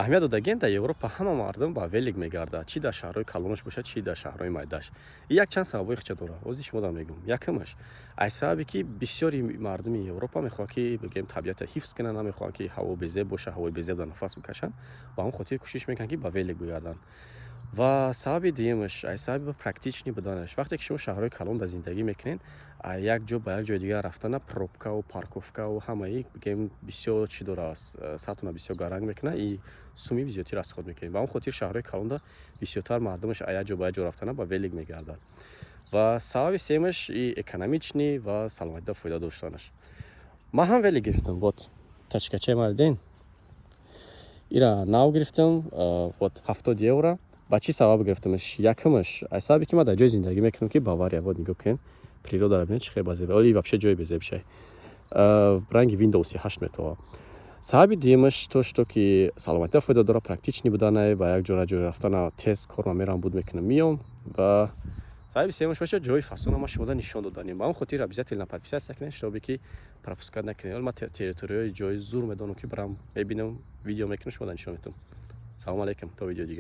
Аҳамият додагем, дар Европа ҳама мардум ба велик мегардад, чӣ дар шаҳрҳои калонаш бошад, чӣ дар шаҳрҳои майдаш. И якчанд сабабҳои хича дорад, ҳозир шумо дам мегӯм. Якумаш аз сабабе, ки бисёри мардуми Европа мехоҳад, ки, бигем, табиатро ҳифз кунанд, намехоҳанд, ки ҳаво безеб боша, ҳавои безеб дар нафас бикашанд. Ба ҳамон хотир кӯшиш мекунанд, ки ба велик бигарданд. Ва сабаби дуюмаш аз сабаби практичный буданаш. Вақте ки шумо шаҳрҳои калон дар зиндагӣ мекунед, як ҷо ба як ҷои дигар рафтана пробкаву парковкаву ҳамаи, бигем, бисёр чӣ дорад, сатҳона бисёр гаранг мекунад и суми зиёдтар расход мекунед. Ба ҳамон хотир шаҳрҳои калонда бисёртар мардумаш аз як ҷо ба як ҷо рафтана ба велик мегарданд. Ва сабаби сеюмаш и экономичный ва саломатида фоида доштанаш. Ман ҳам велик гирифтам. Вот тачкачаи ман диден, ира нав гирифтам, вот, 70 евро. Ба чӣ сабаб гирифтамаш? Якумаш аз сабабе, ки ман дар ҷои зиндагӣ мекунам, ки Бавария. Вот, нигоҳ кунед, природаро бинед, чӣ хел базеб. Оли вообще ҷои безеб шай, ранги Виндовси 8 метова. Сабаби дуюмаш то что ки саломатида фоида дорад, практичный буданае, ба як ҷо ҷой рафтана тез корма мерам, буд мекунам, миём. Ва сабаби сеюмаш боша, ҷои фасона ма шумода нишон доданем. Ба ҳамон хотир обязательно подписаться кунед, чтобы ки пропускать накунед. Ҳол ман территорияҳои ҷои зур медонам, ки барам мебинам, видео мекунам, шумода нишон метавам. Салому алайкум, то видеои дигар.